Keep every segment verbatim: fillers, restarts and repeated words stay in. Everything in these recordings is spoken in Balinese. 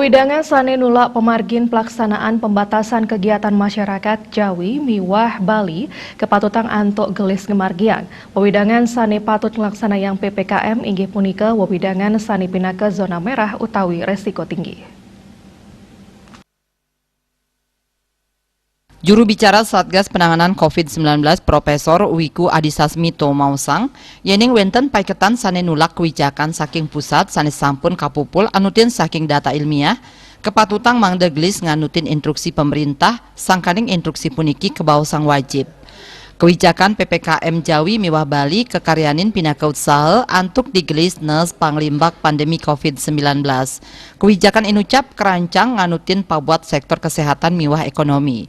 Wewidangan sané nulak pamargin pelaksanaan pembatasan kegiatan masyarakat Jawi miwah Bali kepatutang antuk gelis ngemargiang. Wewidangan sané patut nglaksanayang P P K M inggih punika wewidangan sané pinaka zona merah utawi resiko tinggi. Juru bicara Satgas Penanganan covid sembilan belas, Profesor Wiku Adhisa Smito maosang, yening wénten paiketan sané nulak kewijakan saking pusat sané sampun kapupul anutin saking data ilmiah, kepatutang mangda gelis nganutin instruksi pemerintah, sangkaning instruksi puniki kabaosang wajib. Kewijakan P P K M Jawi miwah Bali kakaryanin pinaka utsaha antuk digelis nes panglimbak pandemi covid sembilan belas. Kewijakan inucap kerancang nganutin pabuat sektor kesehatan miwah ekonomi.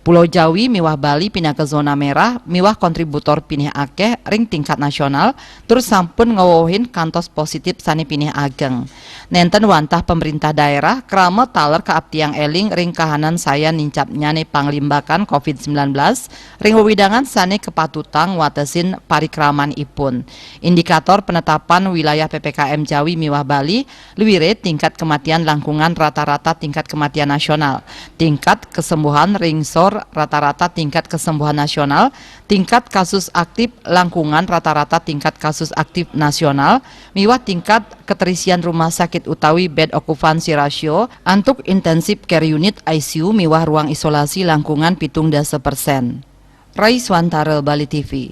Pulau Jawi miwah Bali pinaka zona merah miwah kontributor pinih akeh ring tingkat nasional, tur sampun ngwewehin kantos positif sané pinih ageng. Nénten wantah pemerintah daerah krama taler kaaptiang éling ring kahanan sayan nincapnyané panglimbakan covid sembilan belas ring wewidangan sané kepatutang watesin parikramanipun. Indikator penetapan wilayah P P K M Jawi miwah Bali, luire tingkat kematian langkungan rata-rata tingkat kematian nasional, tingkat kesembuhan ring sor rata-rata tingkat kesembuhan nasional, tingkat kasus aktif langkungan rata-rata tingkat kasus aktif nasional, miwah tingkat keterisian rumah sakit utawi bed occupancy ratio antuk intensive care unit I C U miwah ruang isolasi langkungan pitung dasa persen. Rai Swantara, Bali T V.